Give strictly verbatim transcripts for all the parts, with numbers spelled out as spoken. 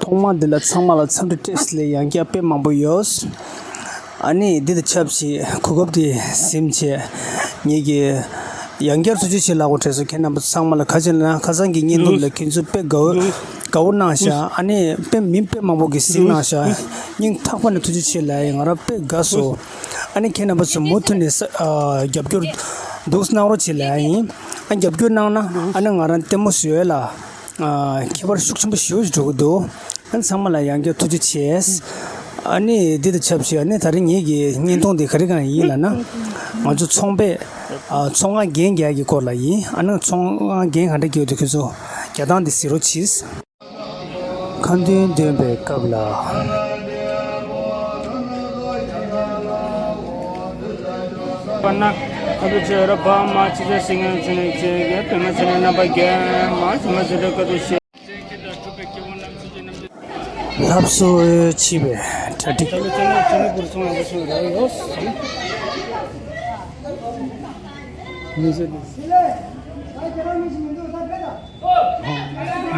ཐོག་མ་འདི་ལ་ཚང་མ་ལ་འཚམས་འདྲི་བཀྲ་ཤིས་བདེ་ལེགས། ཡང་བསྐྱར་དཔེ་མང་པོ་ཡོད། ཨ་ནི་འདི་དང་ཆབས་ཅིག་གོ་སྐབས་འདི་ཟིན་བྱས་ངེད་ཀྱིས་ཡང་བསྐྱར་ཐུགས་རྗེ་ཆེ་ལབ་དགོས་དྲན་སོང་། ཁྱེད་རྣམ་པ་ཚང་མ་ལ། ག་ཅི་ལབ་ན་ཁ་སང་གི་བརྙན་ཐུང་ལ་ཁྱེད་ཚོས་དཔེ་དགའ་བོ་དགའ་བོ་གནང་ཤག་ཨ་ནི་དཔེ་མི་དཔེ་མང་པོ་གིས་གཟིགས་གནང་ཤག་སྙིང་ཐག་པ་ནས་ཐུགས་རྗེ་ཆེ་ལབ་ཡིན། ང་རང་དཔེ་དགའ་སོང་། ཨ་ནི་ཁྱེད་རྣམ་པ་ཚོས་མུ་མཐུད་ནས་ས་ཨ་རྒྱབ་སྐྱོར་འདུག་གནང་རོགས་བྱེད་ལབ་ཡིན། ཨ་རྒྱབ་སྐྱོར་གནང་ན་ཨ་ནི་ང་རང་ལྟད་མོ་བཟོ་ཡས་ལ་ཨ་ཁྱད་པར་ཤུགས་ཆེན་པོ་ཞེ་པོ་ཞིག་འགྲོ་གི་འདུག་ཨ་ནི་ཚང་མ་ལ་ཡང་བསྐྱར་ཐུགས་རྗེ་ཆེ། ཨ་ནི་འདི་དང་ཆབས་ཅིག་ཨ་ནི་ད་རིང་ངེད་ཀྱི་བརྙན་ཐུང་འདི་ག་རེ་གང་ཡིན་ལབ་ན། ང་ཚོ་ཚོང་པས་ཨ་ཚོང་ཁང་འགན་རྒྱག་གི་སྐོར་ལ་ཡིན། ཨ་ནི་ཚོང་ཁང་འགན་ག་འདྲ་རྒྱག་དགོས་འདུག་ཁྱོད་ཚོ་རྒྱག་སྟངས་འདི་གཟིགས་རོགས་གྱིས། ཁ་འདོན་འདོན་པའི་སྐབས་ལ། པ་ན། ཨ་བུ་ཆེ་ར་བ་མ་ཆི་ཆ་སིང་ངན་ཆེ་ནས་ཆེ་གེ་པེ་མ་ཆེ་ནས་རྣམ་པ་རྒྱལ་མ་ཆེ་མ་ཆེ་ར་ཀ་དུ་ཤེ། ལྷ་བཟོ་བྱིས་པའི་གྲ་སྒྲིག་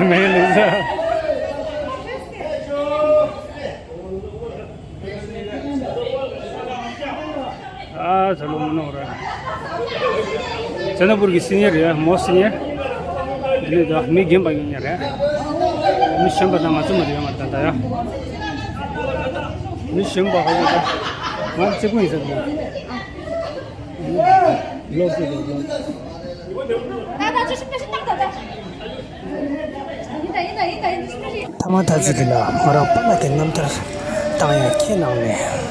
མེད་ལེ་ས། ཨ་ཚ་ལོ་མོ་ནོ་ར། ཅ་ན་པུར་གི་སི་ནི་ཡར་རེད། མོ་སི་ནི་ཡར། འདི་ནས་ད་མི་རྒན་པ་ཡིན་ཡ་རེད། མི་གཞོན་པ་དང་ང་ཚོ་མ་རེད་ཡ། ང་ད་ད་ཡ། མི་གཞོན་པ་ཧ་གོ་ད། ང་ཚེ་ཀུན་ཡིན་ས་རེད། ལོག་ཅིག་ལོག་ལོག་ཐ་མ་ཐ་ཚིག་འདི་ལ་ང་རང་པཱ་ལགས་ཀྱི་རྣམ་ཐར་བཏང་ཡ་ཁྱེད་གནང་ནས།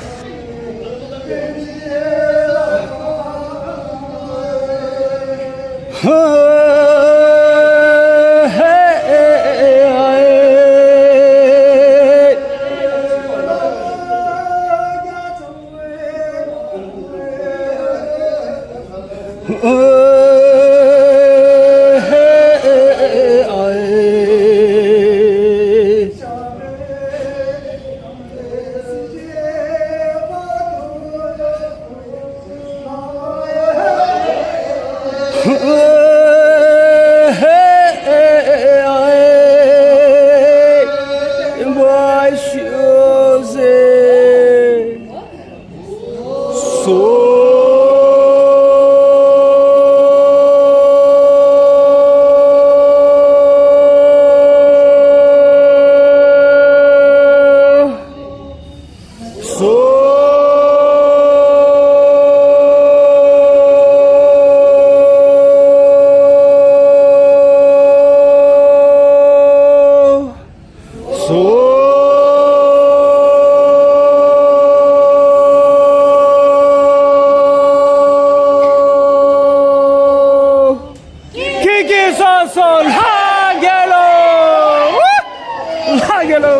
ཁྱེད་ཀྱིས་སོ་སོ་ལྷ་རྒྱལ་ལོ། ལྷ་རྒྱལ་ལོ།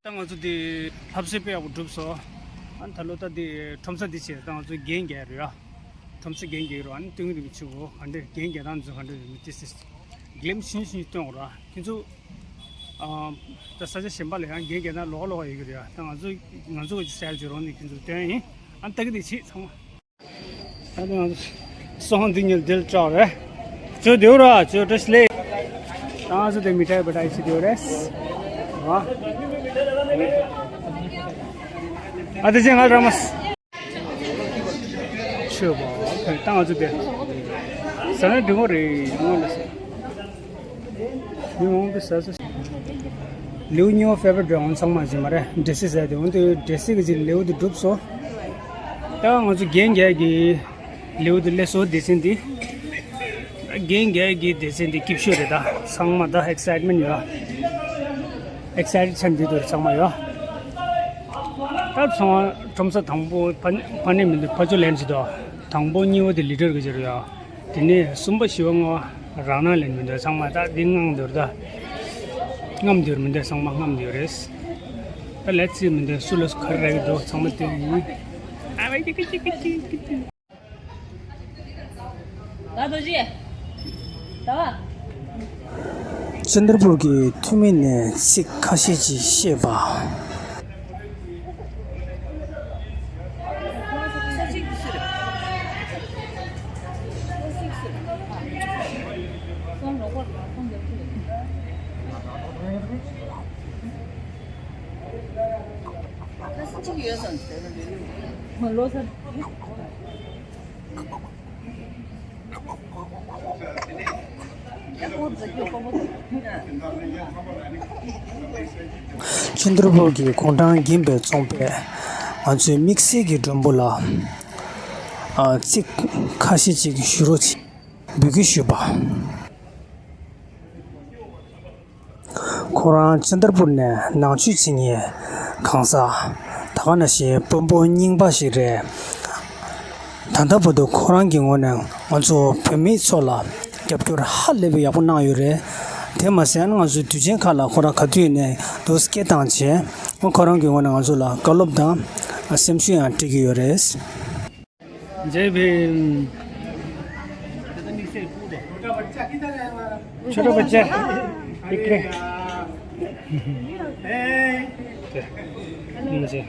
ད་ང་ཚོ་འདི་ལྷ་བསྲེ་དཔེ་ཡག་པོ་གྲུབ་སོང་། ཨ་ནི་ད་ལོ་ད་འདི་ཁྲོམ་ས་འདི་བྱས། ད་ང་ཚོ་རྒན་རྒྱག་རེད་ཡ། ཁྲོམ་ས་རྒན་རྒྱག་རོགས། ཨ་ནི་སྟོན་གི་རེད། མི་ཆུ་བོ་ག་འདྲ་རྒན་རྒྱག་སྟངས་ཚོ་ག་འདྲ་རེད། མི་ཏི་སི་གླེམ་ཤིན་ཤིན་སྟོན་རོགས། ཁྱེད་ཚོ་ཨ་ད་ས་ཆ་གཞན་པ་ལ་ཡང་རྒན་རྒྱག་སྟངས་ལོགས་ལོགས་ཡོད་གི་རེད་ཡ། ད་ང་ཚོ་ང་ཚོ་གི་སི་ཊའིལ་ཅིག་རོགས་ནས་ཁྱེད་ཚོ་སྟོན་ཡིན། ཨ་ནི་ད་གི་དེ་བྱེད་ཚང་མ། ད་ང་ཚོ་སོང་འདི་ཉིད་དེ་ལ་སྐྲག་རེད། ཚོ་དེའུ་ར་ཚོ་བཀྲ་ཤིས་བདེ་ལེགས། ད་ང་ཚོ་དེ་མི་ཏྲའི་བ་ཏའི་ཆི་དེའུ་རེད། ཨ་དེ་ཅན་ང་ར་མ་ཆོས་པ་ད་ང་ཚོ་དེ་ཟ་ན་འགྲིག་གི་རེད་སྔོན་ལ་ཟེར། མི་མང་པོ་ཟ་ས། ལེའུ་གཉིས་པ་ཕེ་བ་རི་ཊི་རེད། འོ་ཚང་མ་ཅི་མ་རེད། འདྲེ་སྲིན་ཟེར་དེ་འོ་དེ་འདྲེ་སྲིན་གི་ཅིག་ལེའུ་དེ་གྲུབ་སོང་། ད་ང་ཚོ་རྒན་རྒྱག་གི་ལེའུ་དེ་སླེབས་སོང་། སྡེ་ཚན་འདི་རྒན་རྒྱག་གི་སྡེ་ཚན་འདི་སྐྱིད་ཤོས་རེད། ད་ཚང་མ་ད་ཨེག་སའེ་ཊི་མེན་ཊི་ཡོད། ཨེག་སའེ་ཊེཌ་ཆགས་འདི་དུ་ཚང་མ་ཡོད། ད་ཚང་མ་ཁྲོམ་ས་དང་པོ་ཕ་ཕ་ནི་མི་འདུག་ཕ་ཆོས་ལེན་ཅི་དོ། དང་པོ་གཉིས་པ་དེ་ལི་ཊར་གི་ཅི་རེད་ཡ། དེ་ནས་གསུམ་པ་བཞི་པ་ལྔ་པ་རང་སྣང་ལེན་མི་འདུག་ཚང་མ་ད་འདི་ངང་འདུག་ད་རྔམ་འདུག་མི་འདུག་ཚང་མ་རྔམ་འདུག་རེད། ད་ལེ་ཊི་སི་མི་འདུག་སུ་ལ་སུ་ག་རེ་རག་གི་འདུག་ཚང་མ་སྟོན་ཡིན། ཨ་བ་ཅི་ཀི་ཅི་ཀི་ཅི་ཀི་ཅི། ད་རྡོ་རྗེ། ད་བ། ཅན་དྲ་པུར་གྱི་འཐུས་མི་ནས་ཚིག་ཁ་ཤས་ཅིག་བཤད་པ། ཆེན་ཐར་པུར་གྱི་དགུང་གྲངས་རྒན་པའི་ཚོང་པས་ང་ཚོའི་དམིགས་བསལ་གྱི་མགྲོན་པོ་ལ་ཨ་ཚིག་ཁ་ཤས་ཅིག་ཞུ་རོགས་བྱེད། འབོད་སྐུལ་ཞུས་པ། ཁོ་རང་ཆེན་ཐར་པུར་ནས་ནང་ཆོས་བྱེད་མཁན་གང་ཟག་ད་ག་ནང་བཞིན་དཔོན་པོ་རྙིང་པ་ཞིག་རེད། ད་ལྟ་བར་དུ་ཁོ་རང་གི་ངོས་ནས་ང་ཚོ་བོད་མི་ཚོ་ལ་རྒྱབ་སྐྱོར་ཧ་ལས་པའི་ཡག་པོ་གནང་ཡོད་རེད། དེ་མ་ཟད་ང་ཚོའི་དུས་ཆེན་ཁག་ལ་ཁོ་རང་ག་དུས་ཡིན་ནའི་འདུག་སྐད་བཏང་བྱས་ཁོ་རང་གི་ངོས་ནས་ང་ཚོ་ལ་བཀའ་སློབ་དང་སེམས་ཤུགས་ཡང་སྤྲད་ཀྱི་ཡོད་རེད། जय भीम। छोटा बच्चा, इकडे। ए। हम्म, जी।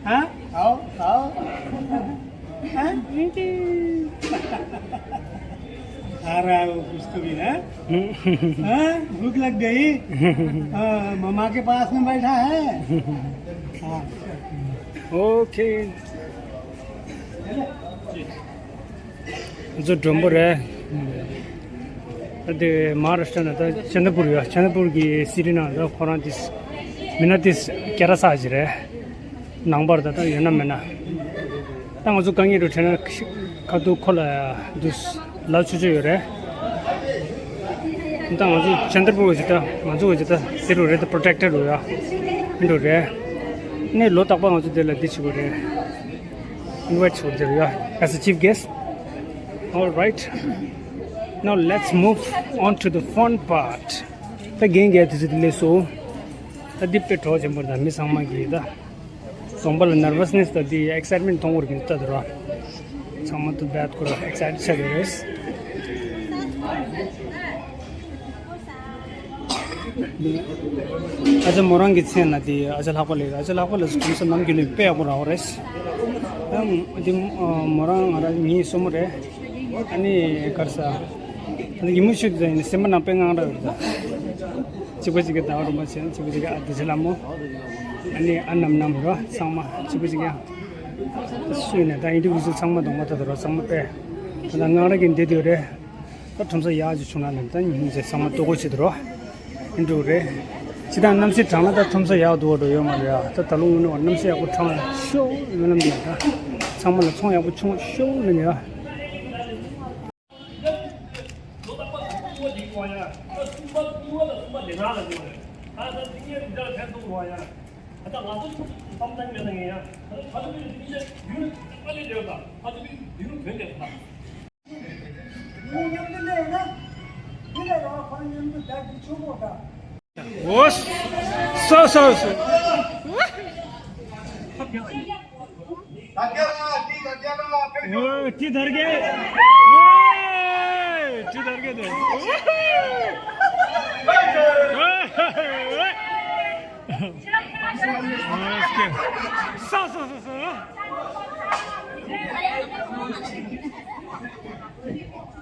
हाँ? आओ, आओ। हाँ? आ रहा है वो कुछ तो भी, हाँ? हम्म। हाँ? भूख लग गई? हाँ, ममा के पास में बैठा है। हाँ। ओके। ང་ཚོ་མགྲོན་པོ་རེད། ད་དེ་མ་ཧཱ་རཱ་ཤི་ཏྲ་ནང་ད་ཆེན་ཐར་པུར་ཡོད། ཆེན་ཐར་པུར་གྱི་སི་ཊི་ནང་ད་ཁོ་རང་དེ་མི་སྣ་དེ་སྐད་གྲགས་ས་ཅིག་རེད། ནང་པར་ད་ད་ཡོད་ན་མེད་ན། ད་ང་ཚོ་དཀའ་ངལ་རུ་འཕྲད་ན་ཁ་ཐུག་ཁོ་ལ་དུ་ལབ་ཆོག་ཆོག་ཡོད་རེད། ད་ང་ཚོ་ཆེན་ཐར་པུར་གྱི་ད་ང་ཚོ་གི་ད་དེ་རུ་རེད། ད་པྲོ་ཊེག་ཊར་རུ་ཡ་འགྲོ་རེད། ནས་ལོ་རྟག་པར་ང་ཚོ་དེ་ལ་འདི་བྱེད་དགོས་རེད། Invite to the, yeah, as a chief guest. All right. Now let's move on to the fun part. ད་རྒན་རྒས་དེ་ཚོ་དེ་ལས་སོ། ད་འདི་དཔེ་གྲོགས་ཆེན་པོ་དང་མི་ཚང་མ་གིས་ད་རྫོང་པ་ལ་ནར་ཝ་སི་ནེ་སི་དང་དེ་ཨེག་སའིཊ་མེན་ཊི་མཐོང་བར་གིན་ལྟ་དུ་ར། ཚང་མ་དུ་བད་ཁོ་ར་ཨེག་སའིཊ་ཆགས་ཡོད་རེད། ཨ་ཅག་མོ་རང་གི་མཚན་ལ་དེ་ཨ་ཅག་ལྷག་པ་ལེགས། ཨ་ཅག་ལྷག་པ་ལེགས་སུ་གོམས་སོ་ནམ་རྒྱུན་ནས་དཔེ་ཡག་པོ་རག་པ་རེད། ཡང་དེ་མོ་རང་ང་རང་ངའི་སྲུ་མོ་རེད། ཨ་ནི་གར་ས་ཨ་ནི་ཡིན་མོ་ཤུ་དེ་ཡིན་སེམས་པ་ནང་དཔེ་དངངས་སྐྲག་ཡོད་ད། གཅིག་པ་གཅིག་གི་ཟླ་བ་རིན་པོ་ཆེ། གཅིག་པ་གཅིག་གི་ཨ་དེ་ཆེ་ལ་མོ། ཨ་ནི་ཨ་ནམ་ནམ་རོ་ཚང་མ་གཅིག་པ་གཅིག་ཡང་། ད་སུས་ནས་ད་ཨིན་ཌི་བི་ཇུ་ཨལ་ཚང་མ་དང་མ་ཐོག་ཏུ་རོ་ཚང་མ་དཔེ། ད་ལྟ་དངངས་སྐྲག་གི་འདི་དུས་རེད། ད་ཁྲོམ་ས་ཡག་ཅིག་བྱུང་ན་ལབ་ད་ཉིན་ཚེ་ཚང་མ་ལྟོ་གོས་བྱེད་དུ་རོ། ཨིན་འགྲོ་རེད། ཅི་ད་གནམ་གཤིས་གྲང་ན་ད་ཁྲོམ་ས་ཡག་འདུག་བ་འགྲོ་ཡོད་མ་རེད་ཨ། ད་ད་ལོ་དངོས་གནས་བ་གནམ་གཤིས་ཡག་པོ་གྲང་ཤོག་ཡོད་ལམ་ཡ་ད། ཚང་མ་ལ་ཚོང་ཡག་པོ་བྱུང་ཤོག་ལམ་ཡ། ཨོ། སོ་སོ་སོ། ཨོ། ཏི་དར་གེ། ཨོ། ཏི་དར་གེ་དེ། ཨོ། སོ་སོ་སོ་སོ།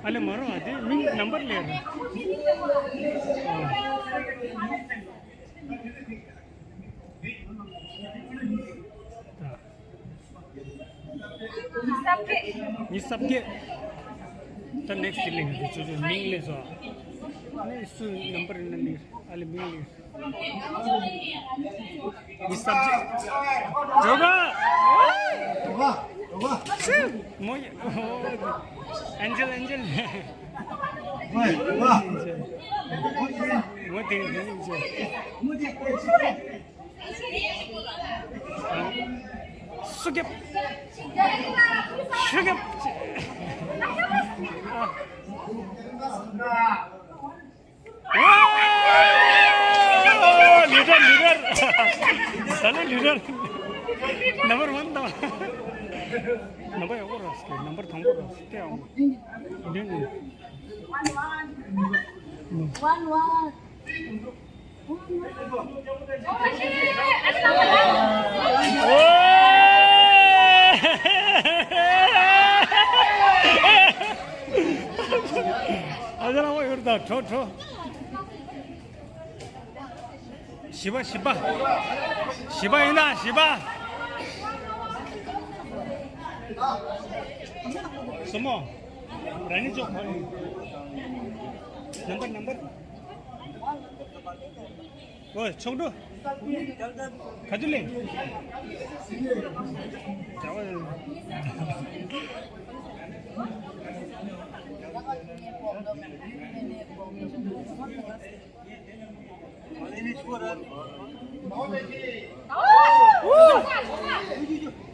ཨ་ལེ་མ་རོ་ཨ་དེ་མིང་ནམ་བར་ལེར། ཉི་ཤུ་རྩ་བརྒྱད། ད་ནེག་སི་ཊི་ལེགས་འདི་ཚོ་ཚོ་མིང་ལེ་སོ། ཨ་ནི་སུ་ནམ་བར་ན་ལེར་ཨ་ལེ་མིང་ལེར། ཉི་ཤུ་རྩ་བརྒྱད། འགྲོ་ག་འགྲོ་ག་འགྲོ་ག་མོ་ཡ། ཨན་ཇེལ་ཨན་ཇེལ། མོ་དེ་དེ་ཨན་ཇེལ། སུ་རྒྱབ། ཤུ་རྒྱབ། ཨ། ལི་ཌར་ལི་ཌར། ད་ལེ་ལི་ཌར། ནམ་བར་ཝན་དང་། ནམ་བར་ཡག་པོ་ར་སྐད། ནམ་བར་དང་པོ་ར་སྐད་ཨང་། འདི་ནི། ཨ་ཟ་ར་བ་ཡོད་ད་ཁྲོ་ཁྲོ། བཞི་པ་བཞི་པ། བཞི་པ་ཡིན་ན་བཞི་པ། སོ་མོ། ར་ནི་ཅོག་ཁ་ནམ་པར་ནམ་པར། ཨོ་ཆོག་འགྲོ། ག་དུས་ལེན།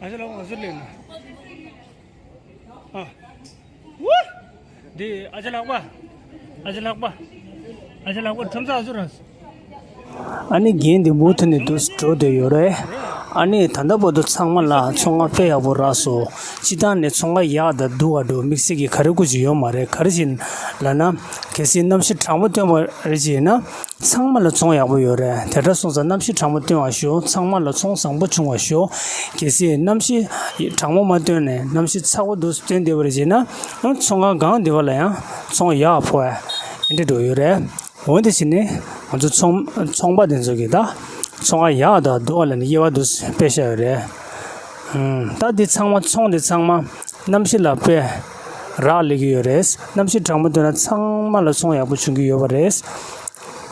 ཨ་ཅག་ལགས་ཨ་ཟུར་ལེན་ན། ཨ། འདི་ཨ་ཅག་ལགས་པ། ཨ་ཅག་ལགས་པ། ཨ་ཅག་ལགས་པ་ཁྲོམ་ས་ཨ་ཟུར་ར། ཨ་ནི་རྒན་འདི་མུ་མཐུད་ནས་འདུག་འགྲོ་བསྡད་ཡོད་རེད། ཨ་ནི་ད་ལྟ་བར་དུ་ཚང་མ་ལ་ཚོང་ཁང་དཔེ་ཡག་པོ་རག་སོང་། སྤྱིར་བཏང་ནས་ཚོང་ཁང་ཡག་དང་སྡུག་ག་འགྲོ་དམིགས་བསལ་གྱི་ག་རེ་དགོས་ཀྱི་ཡོད་མ་རེད། ག་རེ་བྱས་ལབ་ན། གལ་སྲིད་གནམ་གཤིས་གྲང་མོ་སྟོན་པ་རེད་ཅེ་ན། ཚང་མ་ལ་ཚོང་ཡག་པོ་ཡོད་རེད། དེ་འདྲ་སོང་ཙང་གནམ་གཤིས་གྲང་མོ་སྟོན་པ་ཤོག་ཚང་མ་ལ་ཚོང་བཟང་པོ་བྱུང་བ་ཤོག་གལ་སྲིད་གནམ་གཤིས་གྲང་མོ་མ་སྟོན་ནས་གནམ་གཤིས་ཚ་པོ་འདུག་སྟོན་བསྡད་པ་རེད་ཅེ་ན། ཚོང་ཁང་གང་བསྡད་པ་ལ་ཡང་ཚོང་ཡག་ཕོག་ཡ་འདི་འདྲ་འགྲོ་ཡོད་རེད། འོན་ཏེ་བྱས་ནས་ང་ཚོ་ཚོང་ཚོང་པ་དེ་ཚོ་གིས་ད་ཚོང་ཁང་ཡག་དང་སྡུག་ག་ལབ་ནས་དབྱེ་བ་འདུག་སེ་དཔེ་བཤད་ཡོད་རེད། ཨུམ། ད་འདི་ཚང་མ་ཚོང་འདི་ཚང་མ་གནམ་གཤིས་ལ་དཔེ་རག་ལས་ཀྱི་ཡོད་རེད། གནམ་གཤིས་གྲང་མོ་འདུག་ན་ཚང་མ་ལ་ཚོང་ཡག་པོ་བྱུང་གི་ཡོད་པ་རེད།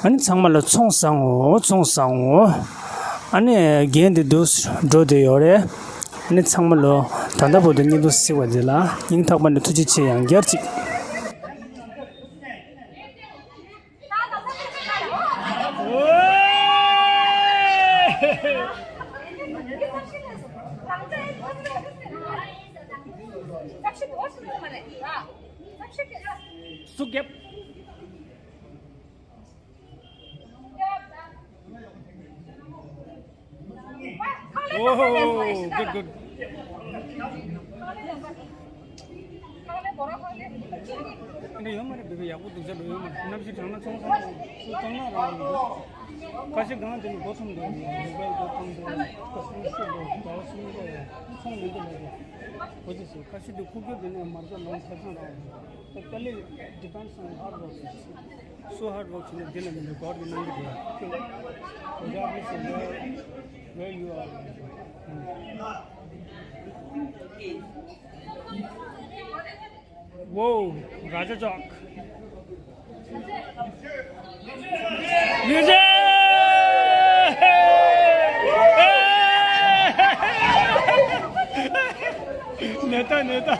ཨ་ནི་ཚང་མ་ལ་ཚོང་བཟང་ངོ་ཚོང་བཟང་ངོ་། ཨ་ནི་རྒན་འདི་འདུག་སེ་འགྲོ་བསྡད་ཡོད་རེད། ཨ་ནི་ཚང་མ་ལ་ད་ལྟ་བར་དུ་བརྙན་ཐུང་གཟིགས་པ་འདི་ལ་སྙིང་ཐག་པ་ནས་ཐུགས་རྗེ་ཆེ། ཡང་བསྐྱར་ཅིག་སུ་རྒྱབ། Oh, good, good. འདི་ཡོད་མ་རེད། བེ་བེ་ཡག་པོ་འདུག་ཅག་འགྲོ་ཡོད་མ་རེད། གནམ་གཤིས་གྲང་ན་ཚོང་ཁང་ཚོང་ན་རང་རེད། ཁ་ཤས་གང་དེ་ནི་སྒོ་ཐོམ་འདུག་མོ་བལ་སྒོ་ཐོམ་འདུག་ཁ་སང་ཤོད་འདུག་ཟླ་བ་གསུམ་འགོ་ཡ་ཚོང་མི་འདུག་ལ་རེད། གོ་ཅི་སི་ཁ་ཤས་དེ་ཁུག་ཀྱོག་དེ་ནས་མར་ཚོ་ལོང་ཁ་ཚང་རང་རེད། It really depends on hard work. So hard work བྱས་ན་འདི་ལ་མི་འདུག God གིས་གནང་གི་འདུག Regardless of where, where you are. Whoa, Raja Chowk. Music! Neta, neta.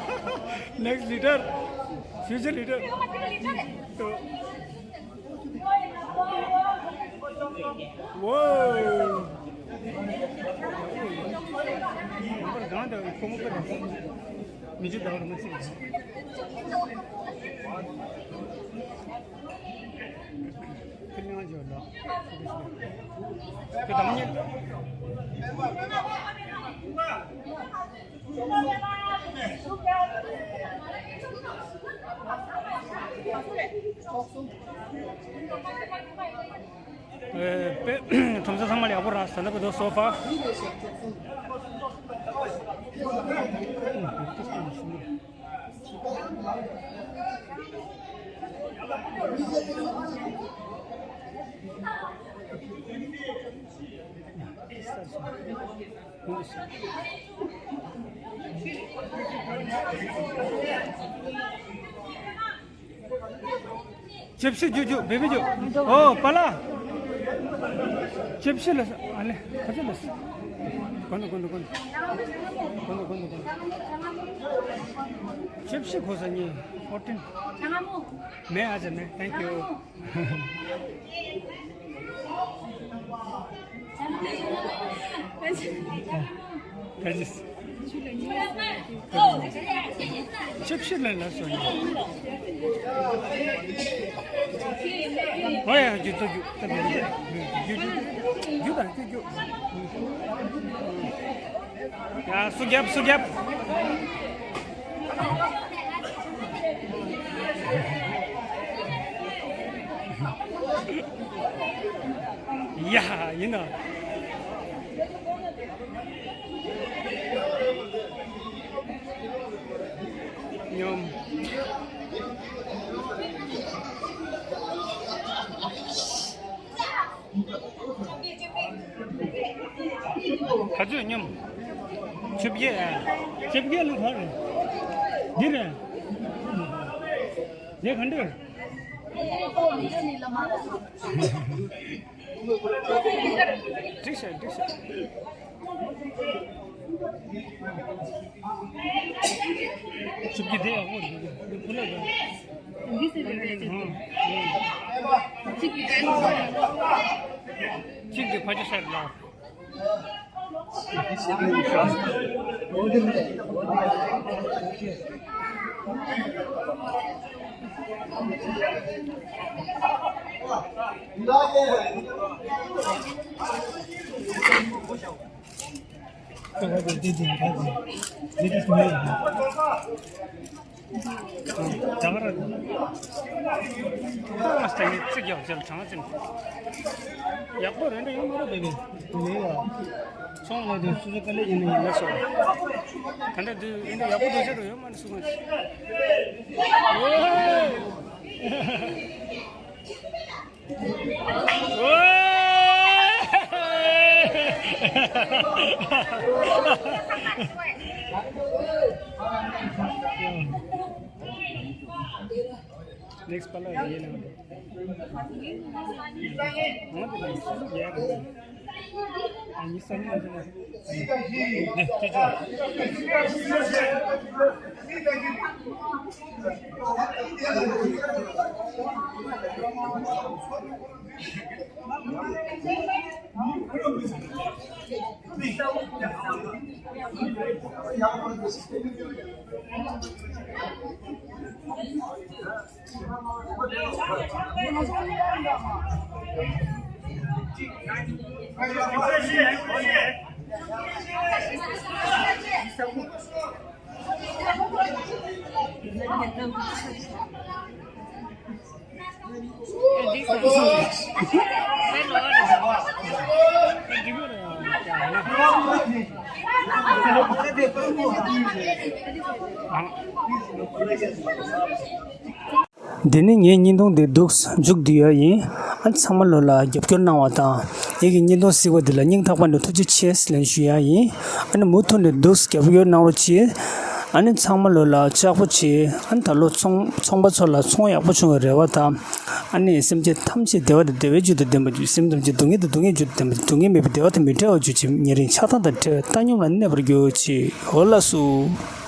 Next leader. Future leader. Whoa. ཁྲོམ་ས་ཚང་མ་ལ་ཡག་པོ་རག་ཟེར་ན་གི་འདུག so far. ཅིབ་སི་རྒྱུག་རྒྱུག་བེ་བི་རྒྱུག་ཨོ་པ་ལ། ཅིབ་སི་ལ་ཨ་ལེ་ཁ་ཅིག་ལ། གོན་ཏོ་གོན་ཏོ་གོན་ཏོ། གོན་ཏོ་གོན་ཏོ་གོན་ཏོ། ཅིབ་སི་གོ་ས་ཉེ་ཕོར་ཊིན། མེ་ཨ་ཅེ་མེ། Thank you. ཅིབ་སི་ལ་ལ་སོ་ཡིན། ཨོ་ཡ་རྒྱུག་ཏོ་རྒྱུག་ཏོ་རྒྱུག་རྒྱུག་རྒྱུག་རྒྱུག་དང་རྒྱུག་རྒྱུག་ཡ་སུ་རྒྱབ་སུ་རྒྱབ། ཡ་ཡིན་ན། ཉོམ། ག་ཚོད་སྙོམས། ཆུ་བརྒྱད་ཨ། ལྕེབ་སྐྱེལ་ལ་ག་རེ། འདི་རེད། འདི་ག་འདྲ། འགྲིག་ཤག་འགྲིག་ཤག་ཆུ་བཞི་དེ་ཡག་པོ་རེད། འདི་ཁོ་ལ་རེད། འདི་ཟེར་རེད། གཅིག་གི་ཕ་ཆུ་ཤར་ལ། ད་ག་ར། ད་ང་ས་ནས་ཚིག་ཡག་ཅན་གྲང་ཅན། ཡག་པོ་རེད་འདྲ་ཡོང་མ་རེད་པས། དེ་ནས་ཡ། ཚོང་ལ་དེ་སུ་སུ་དཀའ་ལས་ཡིན་ནི་ཡིན་ན་སོ། ད་ལྟ་དུས་འདི་འདྲ་ཡག་པོ་དུ་ཤེས་རུ་ཡོད་མ་རེད་སུ་མ་ཤེས། Next pala ye na. Mo de na su ya. Ani sa ni de na. འདི་ནི་ངའི་བརྙན་ཐུང་འདི་འདུག་མཇུག་བསྡུ་ཡ་ཡིན། ཨ་ཚང་མ་ལོ་ལ་རྒྱབ་སྐྱོར་གནང་བ་དང་། ངེད་ཀྱི་བརྙན་ཐུང་གཟིགས་པ་འདི་ལ་སྙིང་ཐག་པ་ནས་ཐུགས་རྗེ་ཆེ་ལན་ཞུ་ཡ་ཡིན། ཨ་ནི་མུ་མཐུད་ནས་འདུག་རྒྱབ་སྐྱོར་གནང་རོགས་གྱིས། ཨ་ནི་ཚང་མ་ལོ་ལ་ལྕགས་པོ་བྱེད། ཨ་ནི་ད་ལོ་ཚོང་ཚོང་པ་ཚོ་ལ་ཚོང་ཡག་པོ་བྱུང་བའི་རེ་བ་དང་། ཨ་ནི་སེམས་ཅན་ཐམས་ཅད་བདེ་བ་དང་བདེ་བའི་རྒྱུ་དང་ལྡན་པ་བརྒྱུད། སེམས་ཐམས་ཅད་སྡུག་བསྔལ་དང་སྡུག་བསྔལ་རྒྱུ་དང་ལྡན་པ་སྡུག་བསྔལ་མེད་པའི་བདེ་བ་དང་མི་འབྲལ་བར་གྱུར་ཅིག་ཉེ་རིང་ཆགས་སྡང་དང་བྲལ་བའི་བཏང་སྙོམས་ལ་གནས་པར་གྱུར་ཅིག་འོ་ལགས་སོ།